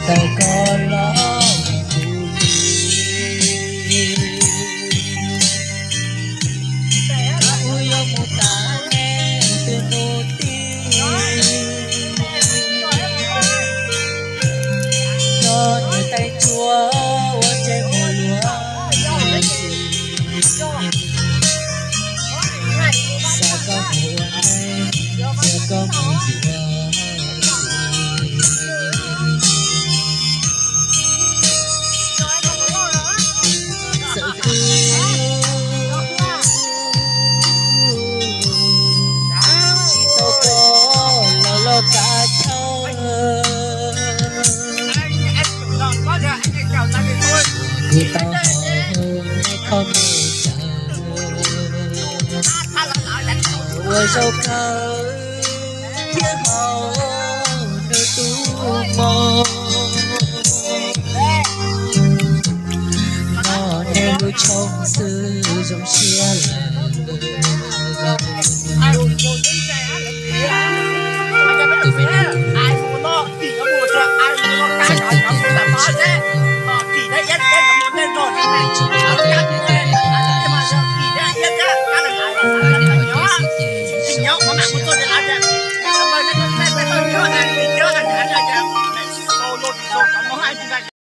Tau koj los mus kuv li, kuv yuav mus tas neb twg hnub tim. Koj niam tais tsuas ua tsev mus luag xwb, xav koj mus ua ntej, xav koj mus yuav. Txawm kuv tsis tau koj los loj kav chaw, kuv tau hawm neb qhov me chaw, ua zaum kawg thiab haum nws tus hmo. Noj neb lub tshoob xwb zoo siab lawm. Tus me nyuam txawm tias nws tsis hlub koj, nws tsis hlub koj thiab neb tus me nyuam hlub koj, neb ho ces xwb ces zoo siab.